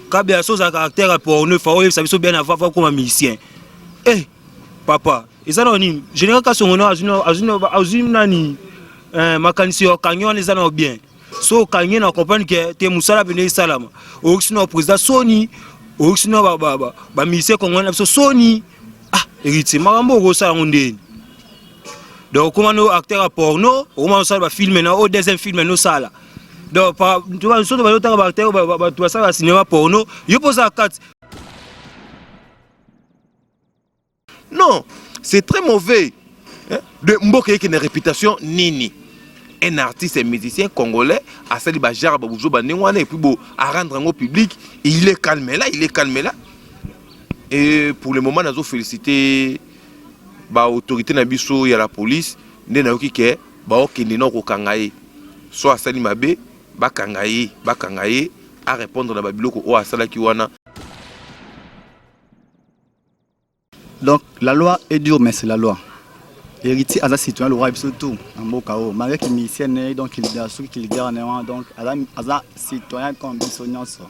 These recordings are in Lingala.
Kabeya so ozalaka acteur ya porno fa oyebisa biso bien avant avant okoma musicien. Eh papa eza na nini? Général Kasongo na azwi azwi azwi nani eh, makanisi ya okangi wana eza na bien. So okangi na comprendre que te musala bene esalama. Oyokisi na président soni, oyokisi na ba ba ba, ba musicien congolais na biso soni. Ah héritier makambo okosala yango ndeni? Donc okoma no acteur ya porno, okoma osala ba film na o deuxième film no sala. Donc soki bazotanga ba acteur bato basala cinéma porno, yo mpo oza kati. Non, c'est très mauvais. Hein? De mboka yeke na réputation nini? Un artiste et musicien congolais asali ba genre ba buzoba ndenge wana et puis bo a rendre yango public et il est calme là, il est calme là. Et pour le moment nazo féliciter ba autorité na biso ya la police nde nayoki ke baokende na kokanga ye so asali mabe bakanga ye bakanga ye a répondre na babiloko oyo asalaki wana. Donc la loi est dure mais c'est la loi. Héritier aza citoyen le roi biso tout na mboka oyo malgré ki musicien ne donc leader soki ki leader ne wana donc aza aza citoyen comme biso nyonso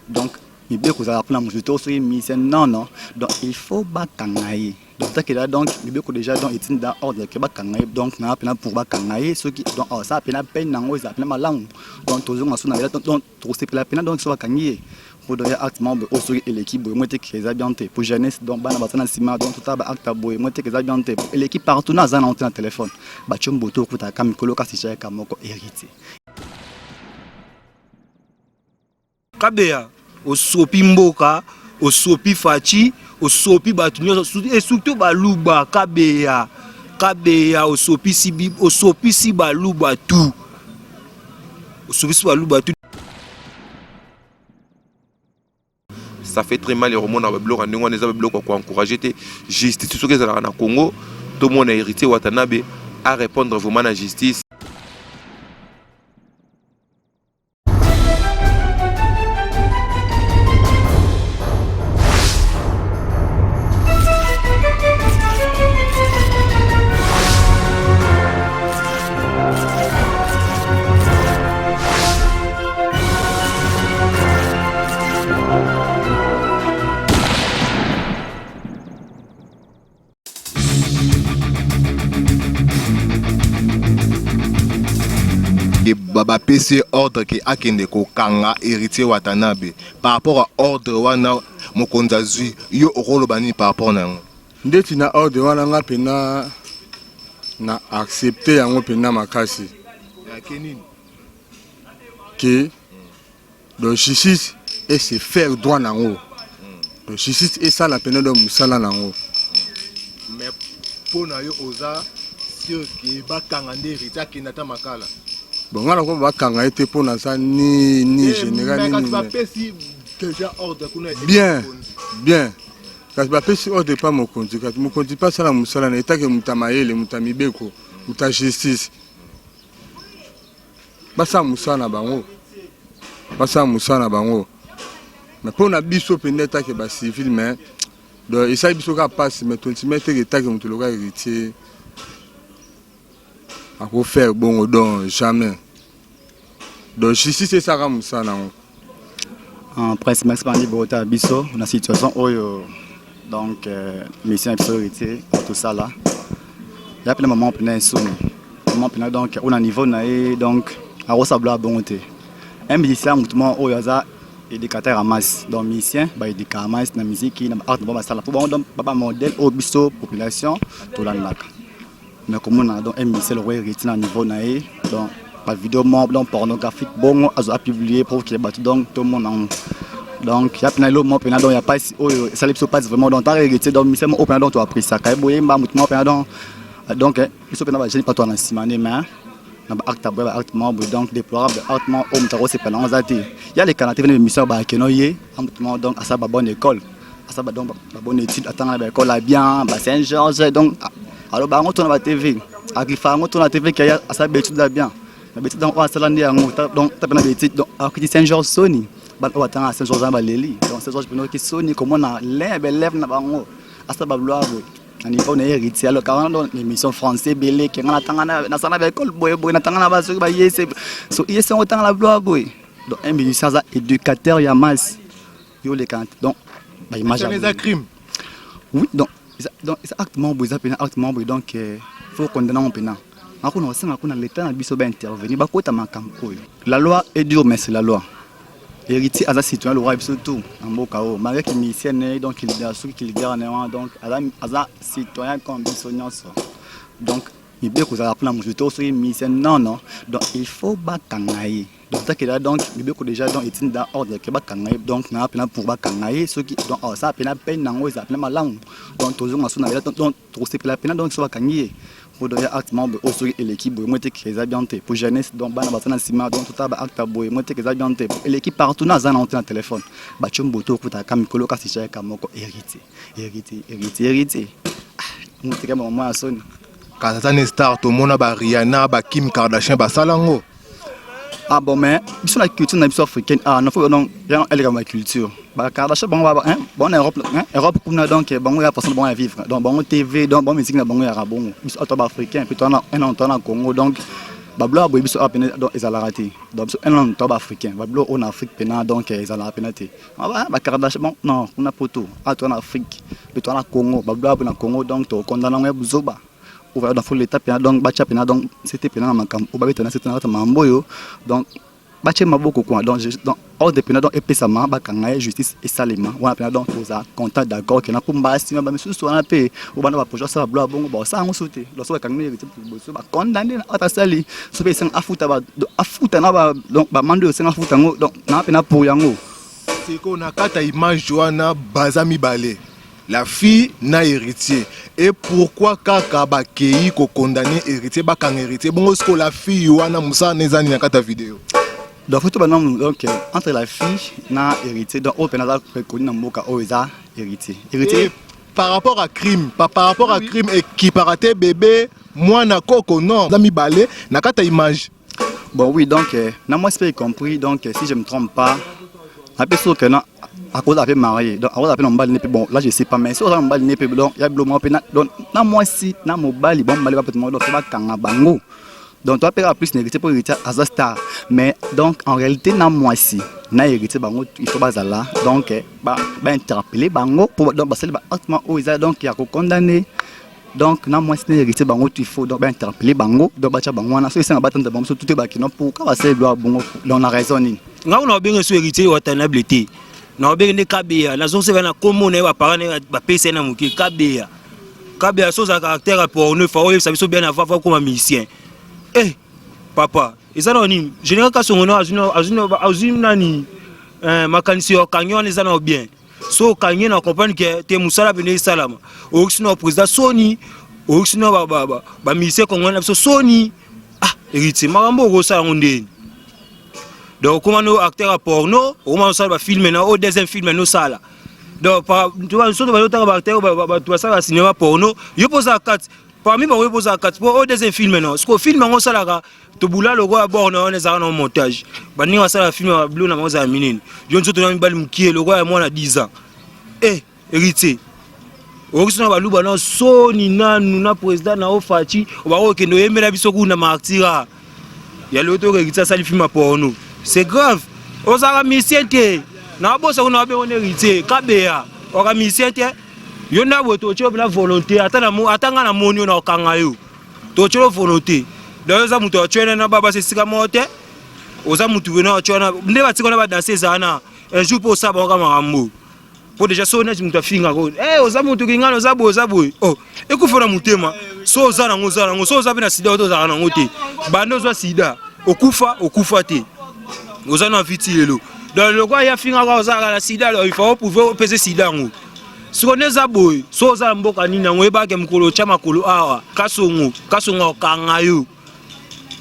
donc mibeko ezalaka mpona moto to soki musicien non non donc il faut bakanga ye donc takela donc mibeko déjà donc etinda ordre ke bakanga ye donc na mpena pour bakanga ye soki donc asala mpena peine nango ezala mpena malamu donc tozonga so na donc tokosepela mpena donc so bakangi ye po donc ya acte moko boye oyo soki eleki boye moi teke eza bien te po jeunesse donc bana baza na nsima donc totala ba acte ya boye moi teke eza bien te po eleki partout na aza nango te na telefone batio mboto okutaka mikolo kasi jayaka moko héritier. Kabeya osopi mboka, osopi Fatshi, osopi bato nyonso et surtout baluba. Kabeya, Kabeya osopisi, osopisi baluba tout, osopisi baluba tout. Ça fait très mal ya komona babiloko ya ndenge wana, eza babiloko ya koencourage te. Justice soki ezalaka na Congo, tomona Héritier Watanabe a répondre vraiment na justice. Bapesi ye ordre ke akende kokanga Héritier Watanabe. Par rapport à ordre wana mokonzi azwi, yo okoloba nini par rapport na yango? Ndeti na ordre wana, nga mpena na accepte yango mpena makasi. Ke donc justice ese faire droit nango, donc justice esala mpena donc mosala nango. Mais mpo na yo, oza sûr ke bakanga nde Héritier, akende ata Makala? Bon, nga nakoma bakanga ye te mpo naza ni général ni bapesi déjà ordre kuna. Bien bien, kasi bapesi ordre epa mokonzi, kasi mokonzi mpe asala mosala na etake moto ya mayele, moto ya mibeko, moto ya justice, basala mosala na bango, basala mosala na bango. Mais mpo na biso mpenza etake bacivile, mais donc esali biso kaka mpasi, mais tondima eteke etake moto loka Héritier akofaire bongo, donc jamais. Donc justice esalaka mosala nango. En presse, merci bandi bota biso na situation oyo. Donc mission ya biso Héritier tosala ya mpena mama mpena esoni mama mpena. Donc oyo na niveau na ye, donc akosabla bongo te. Un musicien, motu moko oyo aza éducateur ya masse, donc musicien baéduquaka masse na musique, na baart na bango basala po bango, donc bamodèle oyo biso population tolandaka. Mais komona donc un musicien lokola Héritier na niveau na ye, donc bavideo moko donc pornographique bongo azo apublier pour que bato donc tomona yango, donc ya mpena eloko moko mpena donc ya pasi oyo esali biso pasi vraiment. Donc tant Héritier, donc musicien moko oyo mpena donc toappréciaka ye boyemba motu moko mpena donc biso mpena bajeune pato na nsima nde, mais na baacte boye, baacte moko boye donc déplorable, acte moko oyo moto akosepela yango aza te. Ya lekana te pene émission bakeno ye motu moko donc asala babonne école, asala donc babonne étude, atanga na baécole ya bien, ba Saint Georges, donc aloba yango to na batv, aklifa yango to na tv ke asala baétude ya bien. Na baétude donc oyo asala nde yango, donc ta pena baétude, donc akiti Saint Georges, soni bana oyo batanga na Saint Georges wana baleli. Donc Saint Georges pena oki soni komona l'un ya baélève na bango asala babloa boye na niveau na Héritier. Alors wana donc émission français ebele ke nga natanga, nasala na baécole boye boye, natanga na basoki bayese so iyese yango otanga na bloa boye. Donc un musicien aza éducateur ya masse. Yo leka donc ba image eza crime. Oui, donc donc eza acte moko boye, eza pena acte moko boye, donc euh, faut condamner yango pena. Akuna kosenga kuna l'État na biso ba intervenir, bakota makambo oyo. La loi est dure, mais c'est la loi. Héritier aza citoyen le roi biso tout na mboka oyo, malgré ki musicien na ye, donc leader, soki ki leader na ye wana, donc aza aza citoyen comme biso nyonso. Donc mibeko ezalaka mpona moto to soki musicien, non non, donc il faut bakanga ye. Donc takela, donc mibeko déjà, donc etinda ordre ke bakanga ye. Donc na pena pour bakanga ye, soki donc osala pena peine nango ezala pena malamu. Donc tozonga so na donc tokosepela pena, donc so bakangi ye po donc ya acte moko boye oyo soki eleki boye mo teke eza bien te po jeunesse, donc bana baza na nsima. Donc totala ba acte ya boye mo teke eza bien te, eleki partout. Na aza nango te na telefone, batio mboto okutaka mikolo kasi chayaka moko Héritier, Héritier, Héritier, Héritier mo teke mama ya soni. Kasi aza ne star, tomona ba Rihanna, ba Kim Kardashian basala yango. Ah bon, mais biso na culture na biso africaine, ah non, faut donc ya eleka ma culture. Ba Kardashian bango ba hein, bon na Europe, hein, Europe kuna, donc bango ya façon bango ya vivre, donc bango TV, donc bango musique na bango ya bongo. Biso ato ba africain puis toi na un an toi na Congo, donc bablo ya boye biso awa pene donc ezalaka te. Donc biso un an toi ba africain, bablo oyo na Afrique pena, donc ezalaka pena te. Ba Kardashian bon non kuna poto, awa toi na Afrique puis toi na Congo, bablo ya boye na Congo, donc tokondana yango ya buzoba. Donc faut l'État pena, donc batia pena, donc c'était pena na makambo oyo babeta na sete na kati makambo oyo, donc batie maboko quoi. Donc donc ordre pena, donc epesama, bakanga ye, justice esalema wana pena. Donc toza content, d'accord ke na mpo mbala nsima bamisusu wana mpe oyo bana baprojet asala bilo ya bongo, baosala yango so te. Donc so bakangi ye liboso, bakondane ata asali so mpe esenga afuta, afuta na donc bamande oyo esenga afuta yango. Donc na pena pour yango. Sikoyo na kati ya image wana baza mibale, la fille na Héritier. Et pourquoi kaka bakei kokondamner Héritier, bakanga Héritier bongo? Sikoyo la fille wana, mosala na eza nini na kati ya video? Donc faut bana, donc entre la fille na Héritier, donc oyo mpena aza reconnu na mboka oyo eza Héritier, Héritier. Et par rapport à crime, par rapport à crime ekipaka te bébé mwana koko, non, eza mibale na kati ya image. Bon oui, donc na moi y compris, donc si je me trompe pas, ape soki na akoza ape marié, donc akoza ape na mobali ne mpe. Bon, là je sais pas, mais soki oza na mobali ne mpe, donc ya bilo moko mpe donc na mwasi na mobali, bon mobali bapete moko, donc faut bakanga bango. Donc toi mpe plus na Héritier mpo Héritier aza star, mais donc en réalité na mwasi na Héritier bango il faut bazala, donc bainterpeller bango po donc basali ba acte oyo eza donc ya kokondamner. Donc na mwasi na Héritier bango il faut donc bainterpeller bango, donc batya bango wana so esenga batanda bango so tute bakino. Pourquoi basali biloko ya bongo? Donc na raison nini? Ngai na babenge so Héritier Watanabe te, na babenge nde Kabeya. Nazoseba na kombo na ye, baparent na ye bapesa ye na moke Kabeya. Kabeya, so ozala caractère ya porno, fa oyebisa biso bien avant okoma musicien. Eh papa, eza na nini? Général Kasongo no azwi nani makanisi ya okangi wana eza na bien. So okangi ye na comprendre ke te mosala pene esalama. Oyokisi na président soni, oyokisi na bamusicien congolais na biso soni. Ah Héritier, makambo okosala yango ndeni? Donc okóma no acteur ya porno, okóma nosala bafilm na oyo deuxième film nosala. Donc soki bazotanga baacteur, bato basala bacinéma porno, yo mpo ozala kati parmi bango, yo mpo ozala kati po oyo deuxième film no. Siko film yango osalaka tobula lokola borne wana ezalaka na montage. Baninga basala film ya bilo na bango ezala minene, yo nzoto na mibali mokie lokola ya mwana 10 ans. Eh Héritier, okisi na baluba na soni nanu na président na o Faci bakokende oyembela biso kuna martira ya lelo. Toyoka Héritier asali film ya porno, c'est grave. Ozalaka musicien te, na bosa kuna babengo na Héritier Kabeya, oka musicien te. Yo nda boye totie na volonté, ata ata nga namoni yo na okanga yo, totie yo volonté. Donc oza moto atye na babasi esika moko te, oza motu pena atye wana nde batika wana badanse ezala na un jour mpo osala bango ka makambo po déjà so neti moto afingaka oyo, eh, oza motu kingana, oza boye, oza boye, oh ekufa na motema. So oza nango, oza nango. So oza mpe na sida, oto ozalaka nango te. Banda ozwa sida, okufa, okufa te, oza na viti lelo. Donc lokola ye afingaka ozalaka na sida, il faut prouver opesa sida yango. Siko nde eza boye, so oza na mboka nini yango, oyebaka mokolo otya makolo awa, Kasongo, Kasongo akanga yo.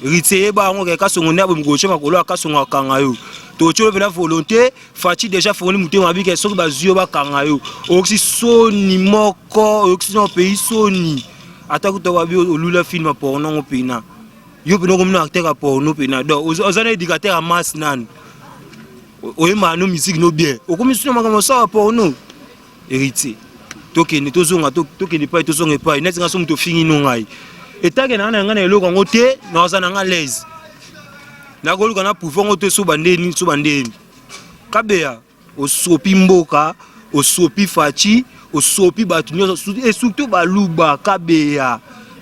Héritier, yeba yango ke Kasongo nde aboye, mokolo otya makolo awa, Kasongo akanga yo. Totyolo mpena volonté. Faci déjà fongoli motema abike, soki bazwi yo bakanga yo. Oyokisi soni moko, oyokisi na pays soni. Ata kuta babi olula film ya porno ngo mpena yo mpena okomi na acteur ya porno mpena. Donc oza na éducateur ya masse nanu, oyembaka no musique no bien, okomi suna makambo osala porno. Héritier, tokende tozonga, tokende epai, tozonga epai. Neti nga so moto ofingi no ngai etake na nga na ngai na eloko yango te, naoza na nga laise, nakoluka na pouvoir yango te. So bandeni, so bandeni Kabeya. Osopi mboka, osopi Fatshi, osopi bato nyonso et surtout baluba kabeya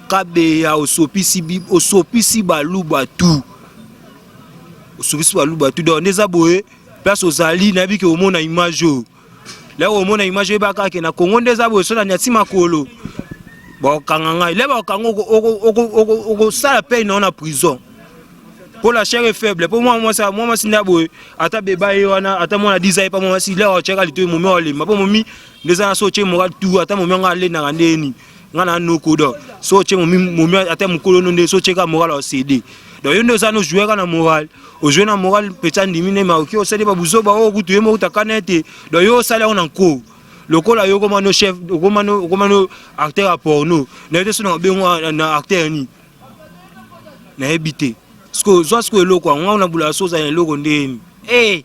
kabeya osopisi osopisi baluba tout osopisi baluba tout donc nde eza boye place ozali nayebi ke omona image oyo leo omona image oyo ebaka ke na Congo nde eza boye so na nyati makolo bakokanga ngai le bakokanga okosala peine na yo na prison mpo la chair est faible mpo mwana mwasi mwana mwasi nde boye ata beba ye wana ata mwana 10 ye pa mwana mwasi leo atyaka litoyi momi aolemba mpo momi nde eza na so otye moral tu ata momi yango alendaka ndeni nga na noko do so otye momi momi ata mokolo no nde so otye kaka moral aosede donc yo nde oza no joue kaka na moral ojoue na moral mpenza andimi nde maoki osali babuzoba oyo kutu ye moko takana ete donc yo osali yango na nko lokola yo okoma no chef okoma no okoma no acteur ya porno nayebi te so na obengo na acteur nini nayebi te sikoyo zwa sikoyo eloko yango ngai nabulaka so ozala na eloko ndeni e eh!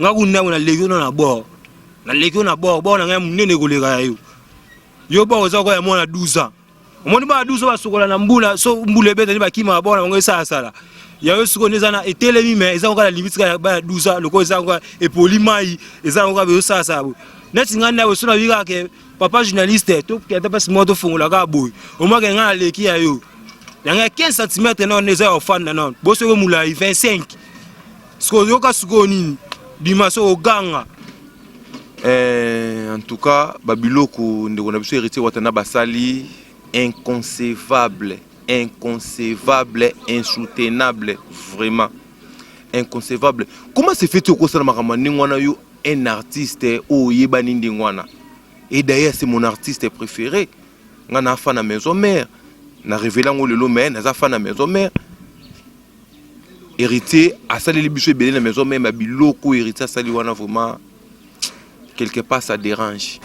ngai kuna ndako naleki yo na bord naleki yo na bord bord na ngai monene koleka ya yo yo bord oza koya mwana 12 ans omoni bana 12 ans basokola na mbula so mbula ebetani bakimaka bord na bango esalasala ya yo sikoyo nde eza na etelemi me eza kaka na limite kaka bana 12 ans lokola eza kaka epoli mai eza yango kaka ezosalasala boye neti ngai ndako so nabi kaka ke Papa journaliste, to ata pasi moko tofongola kaka boye. Omwaka nga naleki ya yo. Yanga 15 cm non eza ya ofanda non. Bosoko mulayi 25. Sikoyo yoka sikoyo nini? Bima so oganga. Eh, en tout cas babiloko ndeko na biso héritier watana basali inconcevable inconcevable insoutenable vraiment inconcevable comment se fait-il okosala makambo ya ndenge wana yo un artiste oyo oyebani ndenge wana et d'ailleurs c'est mon artiste préféré nga na fan na maison mère na révélé yango lelo mais naza fan na maison mère héritier asaleli biso ebele na maison mère ma biloko héritier asali wana vraiment quelque part ça dérange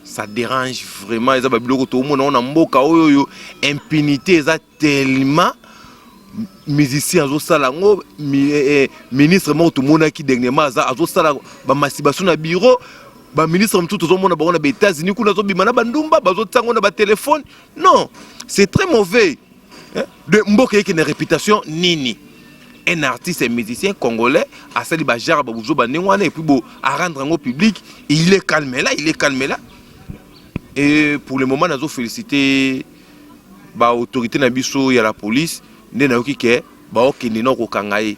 ça dérange vraiment eza babiloko toomona yango na mboka oyo oyo impunité eza tellement musicien azosala yango eh, eh, ministre moko tomonaki dernièrement aza azosala bamasturbation na bureau baministre mosusu tozomona bango na baétats-unis kuna azobima na bandumba bazotia yango na batelefone non c'est très mauvais de mboka eyeke na réputation nini un artiste musicien congolais asali bajare babuzoba ndenge wana et puis bo arendre yango public il est calme là il est calme là et pour le moment nazo féliciter ba autorité na biso ya la police nde nayoki ke baokende na kokanga ye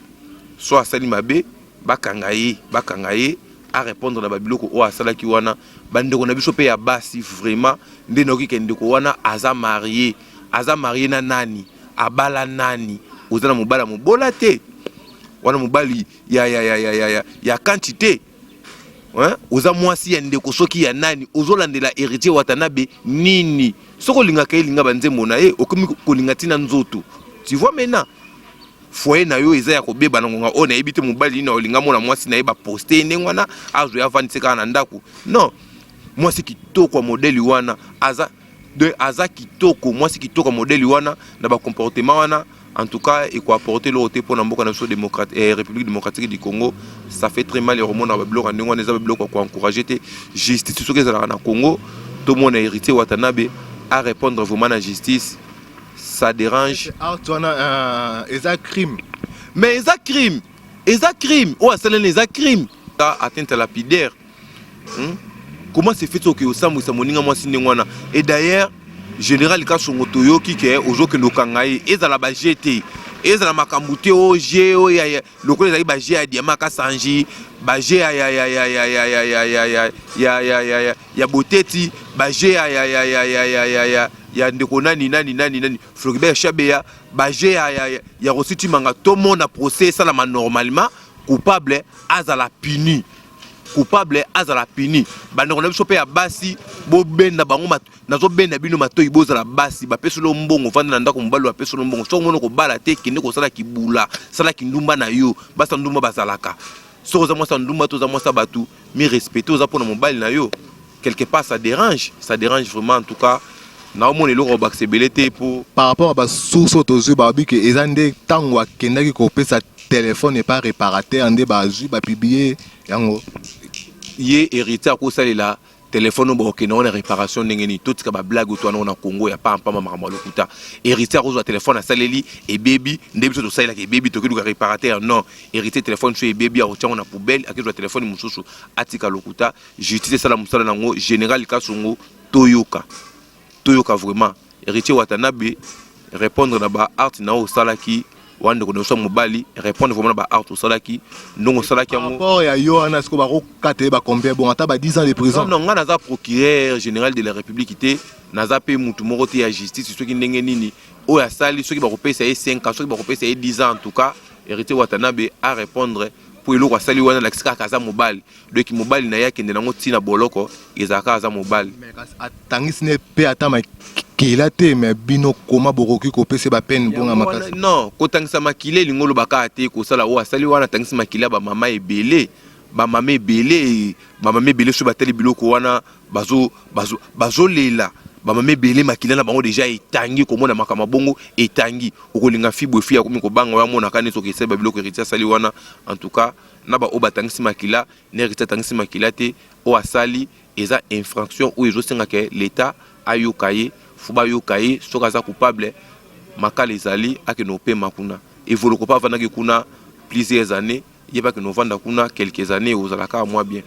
so asali mabe bakanga ye bakanga ye arépondre na babiloko oyo asalaki wana bandeko na biso mpe ya basi vraiment nde nayoki ke ndeko wana aza marie aza marie na nani abala nani oza na mobali ya mobola te wana mobali ya, ya, ya, ya, ya, ya, ya kanti te Hein? Oza mwasi ya ndeko soki ya nani ozolandela Héritier Watanabe nini? Soki olingaka ye linga ba nzembo na ye okomi kolinga tina nzoto. Tu vois maintenant foyer na yo eza ya kobeba na ngonga oyo nayebi te mobali nini olinga mona mwasi na ye ba poste ye ndenge wana azwa ye avandise kaka na ndako non mwasi kitoko ya modeli wana aza de aza kitoko mwasi kitoko ya modeli wana na ba comportement wana En tout cas eko apporter eloko te pona mboka na biso démocrate eh, République démocratique du Congo ça fait très mal ya komona ba biloko ya ndenge wana eza ba biloko ya ko encourager te justice soki ezalaka na Congo tomona héritier Watanabe a répondre vraiment na justice ça dérange Art wana euh, eza crime. mais eza crime eza crime oyo asaleli eza crime atteinte à la pudeur Hmm? Comment se fait oke osambwisa moninga mwasi ndenge wana et d'ailleurs général kasongo toyoki ke ozokende okanga ye ezala ba jeu te ezala makambo te o jeu oyo lokola ezali ba jeu ya diama kasanji ba jeu ya ya ya ya ya ya ya ya ya ya ya ya ya ya ya boteti ba jeu ya ya ya ya ya ya ya ya ya ndeko nani nani nani nani Floribert Shabeya ba jeu ya ya ya Rossy Tshimanga tomona procès esalama normalement coupable azala puni coupable azala puni bandeko na biso mpe ya basi bobenda bango nazobenda bino matoi bozala basi bapesi lo mbongo vanda na ndako mobali bapesi lo mbongo soki omoni kobala te kende kosala kibula sala kindumba na yo basi ya ndumba bazalaka soki oza mwasi ya ndumba to oza mwasi ya bato mi respecte oza mpona mobali na yo quelque part ça dérange ça dérange vraiment en tout cas naomona eloko ya kobakisa ebele te mpo par rapport à basource oyo tozwi balobi ke eza nde ntango akendaki kopesa telefone epa réparateur nde bazwi bapublie yango ye héritier akosalela. Telefone oyo bakokende yango na reparation ndenge nini? Totika ba blague to wana na Congo ya pamba pamba, makambo ya lokuta. Héritier akozwa telefone asaleli ebebi, nde biso tosalelaka ebebi tokeluka réparateur. Non, héritier telefone so ebebi akotia yango na poubelle, akezwa telefone mosusu. Atika lokuta, justice esala mosala nango. Général Kasongo, toyoka, toyoka vraiment. Héritier Watanabe, répondre na ba acte na oyo osalaki wana. Ndeko na biso ya mobali, répondre vraiment na ba acte osalaki, ndongo osalaki yango. Rapport ya yo wana, sikoyo bakokata ye bacombien? Bon, ata ba 10 ans de prison? Non, non, ngai naza procureur général de la République te, naza mpe mutu moko te ya justice. Soki ndenge nini oyo asali, soki bakopesa ye 5 ans, soki bakopesa ye 10 ans, en tout cas Héritier Watanabe a répondre mpo eloko asali wana alakisi kaka aza mobali. Donc mobali na ye akende nango ntina boloko, ezalaka aza mobali. Atangisi ne mpe ata makila te, mais bino koma bokoki kopesa bapeine bonga makasi? Non, kotangisa makila elingi oloba kaka te kosala oyo asali wana. Atangisi makila ya bamama ebele, bamama ebele, bamama ebele. Soki batali biloko wana, bazolela. Bamama ebele makila na bango déjà etangi. Komona makambo bongo etangi, okolinga fi boye, fi akomi kobanga. Oyo amonaka neti okesali babiloko Héritier asali wana. En tout cas, na baoyo batangisi makila na Héritier atangisi makila te, oyo asali eza infraction oyo ezosengaka l'État ayoka ye. Faut bayoka ye. Soki aza coupable, makala ezali, akende opema kuna. Evoloko mpe avandaki kuna plusieurs années, ye mpe akende ovanda kuna quelques années, ozala kaka mwa bien.